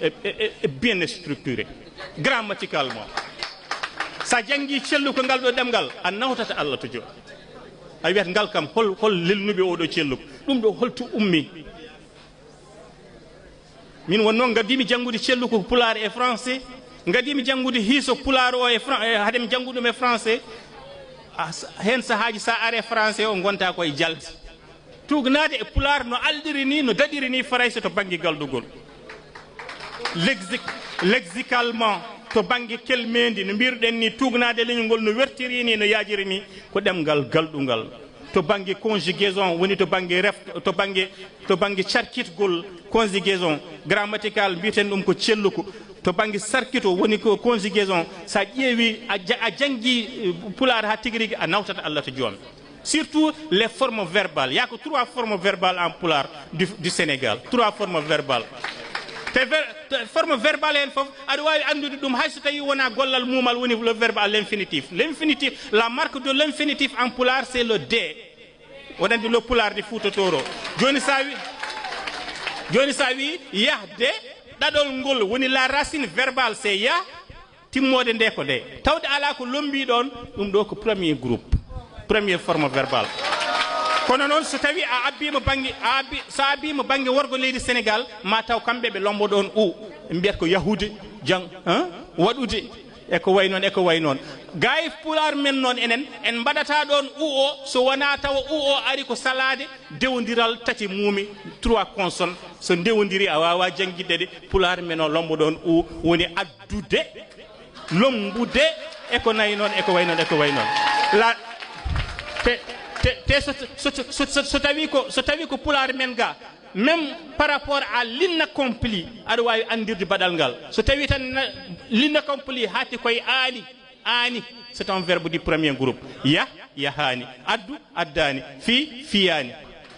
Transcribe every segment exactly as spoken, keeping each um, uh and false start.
e, e, e bien structuré grammaticalement. Sa janngi celluko ngal ɗo ɗemngal, a nawtata Allah to jooni. A wiyat ngal kam hol, hol lelnuɓe oɗo celluko? Ɗum ɗo holto ummi? Min won noon ngaddiimi janngude celluko pulaar e français, ngaddiimi janngude hiiso pulaar o e fran-, e haade mi janngu ɗum e français. A, s-, heen sahaaji sa are français o ngonta koye jalde. Tuugnaade e pulaar no alɗiri ni, no daɗiri ni farayse to bannge galdugol. Lexique, lexicalement, to bannge kelmeendi, no mbiruɗen ni, tuugnaade leñol ngol no wertiri ni, no yaajiri ni, ko ɗemngal galɗungal. To bannge conjugaison, woni to bannge ref-, to bannge, to bannge carkitgol, conjugaison grammatical, mbiyeten ɗum ko celluko. To bannge sarkito, woni ko conjugaison. Sa ƴeewi, a ja-, a janngi, eh, pulaar haa tigi rigi, a nawtat Allah to joom. Surtout les formes verbales. Il y a que trois formes verbales en pulaar du, du Sénégal. Trois formes verbales. Te ver-, te forme verbale heen fof, aɗa waawi anndude ɗum hay so tawii wonaa gollal muumal woni le verbe à l'infinitif. L'infinitif, la marque de l'infinitif en pulaar, c'est le D. Oɗon anndi le pulaar de Fuuta Tooro. Jooni sa wi-, jooni sa wi yahde, ɗaɗol ngol woni la racine verbale, c'est yah, timmoode nde ko nde. Tawde alaa ko lombii ɗoon, ɗum ɗo ko premier groupe, première forme verbale. Kono noon, so tawii a abbiima bannge, a abbi-, so a abbiima bannge worgo leydi Sénégal, ma taw kamɓe ɓe lombo ɗoon u, ɓe mbiyata ko yahude, jang, hein? Waɗude, e ko wayi noon, e ko wayi noon. Gaa e pulaar men noon, enen, en mbaɗata ɗoon u o, so wonaa tawa u o ari ko salaade dewondiral tati muumi, trois consonnes. So ndewondiri, a waawaa janngitde ɗe. Pulaar men o lombo ɗoon u woni addude, lombude, e ko nayi noon, e ko wayi noon, e ko wayi noon. La, te, te, te so, so, so, so, so tawii ko, so tawii ko pulaar men ga, même par rapport à l'inaccompli, aɗa waawi anndirde baɗal ngal. So tawii tan na-, l'inaccompli haati koye aani, aani, c'est un verbe du premier groupe. Yah, yahaani. Addu, addaani. Fii, fiyaani.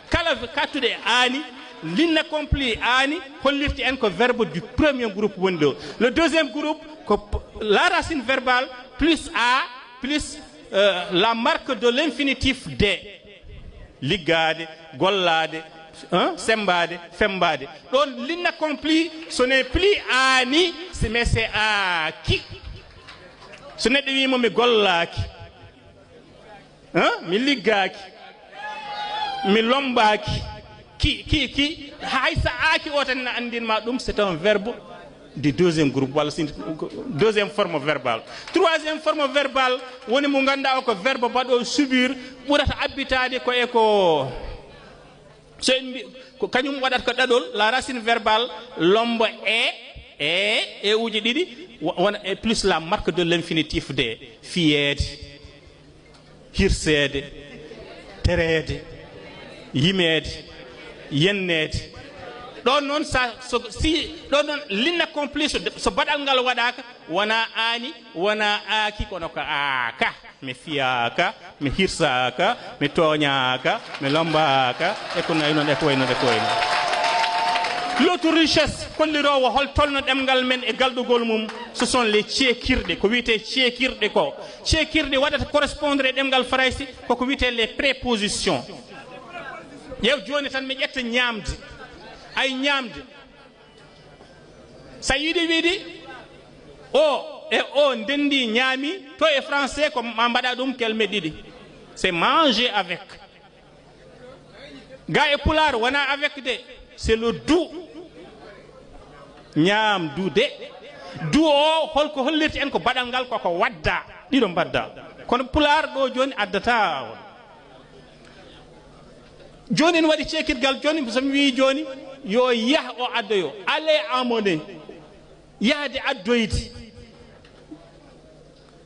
Kala v-, kattuɗe aani, l'inaccompli aani, hollirta en ko verbe du premier groupe woni ɗo. Le deuxième groupe, ko p-, la racine verbale plus a, plus, euh, la marque de l'infinitif de. Liggaade, gollaade, hein, semmbaade, femmbaade. Ɗoon, l'inaccompli, ce n'est plus aani, c'est, mais c'est aaki. So neɗɗo wii mo, "Mi gollaaki, hein, mi liggaaki, mi lommbaaki," ki, ki, ki, hay so aaki o tan ina anndin ma ɗum, c'est un verbe du deuxième groupe, walla si, deuxième forme verbale. Troisième forme verbale woni mo ngannduɗaa o ko verbe baɗo subir, ɓurata abbitaade ko e ko, so en mbi-, ko kañum waɗata ko ɗaɗol, la racine verbale, lombo e, e, e uji ɗiɗi, wo-, wona e plus la marque de l'infinitif de, fiyeede, hirseede, tereede, yimeede, yenneede. Ɗoon noon, sa, so, si, ɗoon noon, l'inaccompli, so, so baɗal ngal waɗaaka, wonaa aani, wonaa aaki, kono ko aaka. Mi fiyaaka, mi hirsaaka, mi tooñaaka, mi lommbaaka, e ko nayi noon, e ko wayi noon, e ko wayi noon. L'autre richesse kolliroowo hol tolno ɗemngal men e galɗugol mum, ce sont les ceekirɗe, ko wiyetee ceekirɗe ko. Ceekirɗe waɗata correspondre e ɗemngal farayse, koko wiyetee les prépositions. Ƴeew jooni tan mi ƴetta ñaamde. Ay ñaamde. So yiɗi wiide o e o ndenndi ñaami, to e français ko ma mbaɗa ɗum kelme ɗiɗi. C'est manger avec. Ga e pulaar wona avec de, c'est le du. Ñaamdude. Du o holko hollirta en ko baɗal ngal koko wadda. Ɗiɗo mbadda. Kono pulaar ɗo jooni addata on. Jooni ene waɗi ceekirgal jooni, so mi wii jooni, yo yah o addoyo. Aller amener. Yahde addoyde.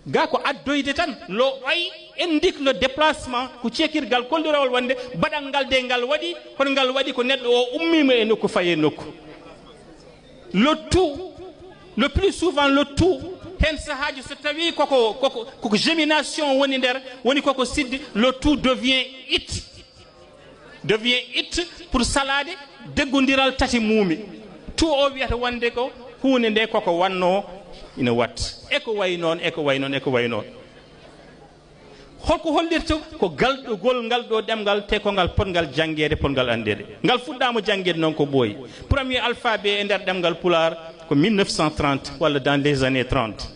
Ga ko addoyde tan. Lo oy indique le déplacement, ko ceekirgal kollirowol wonde baɗal ngal de ngal waɗi, kono ngal waɗi ko neɗɗo o ummiima e nokku fayi e nokku. Le tu, le plus souvent le tu, heen sahaaji so tawii koko, koko, koko gémination woni nder, woni koko siddi, le tu devient it. Devient it pour salaade deggondiral tati muumi. Tu o wiyata wonde ko huunde nde koko wannoo ina waɗta. E ko wayi noon, e ko wayi noon, e ko wayi noon. Holko hollirta? Ko galdugol ngal ɗo ɗemngal, te ko ngal potngal janngeede, potngal anndeede. Ngal fuɗɗaama janngeede noon ko ɓooyi. Premier alphabet e nder ɗemngal Pulaar ko mille neuf cent trente walla dans les années trente.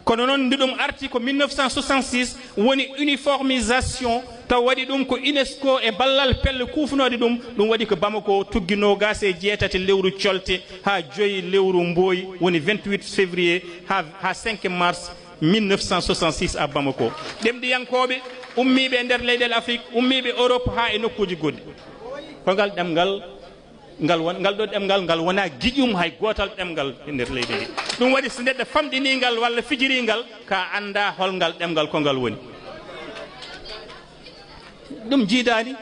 Kono noon, nde ɗum arti ko mille neuf cent soixante-six, woni uniformisation, taw waɗi ɗum ko UNESCO e ballal pelle kuufunooɗe ɗum. Ɗum waɗi ko Bamako, tuggi noogaas e jeetati lewru colte haa joyi lewru mbooyi, woni vingt-huit février haa, haa cinq mars mille neuf cent soixante-six à Bamako. Ɗemɗiyankooɓe ummiiɓe e nder leyɗeele Afrik, ummiiɓe Europe haa e nokkuuji goɗɗi. Ko ngal ɗemngal, ngal won, ngal ɗo ɗemngal, ngal wonaa giƴum hay gootal ɗemngal e nder leydi ndi. Ɗum waɗi, so neɗɗo famɗinii ngal walla fijirii ngal, ka anndaa hol ngal ɗemngal ko ngal woni. Ɗum jiidaani.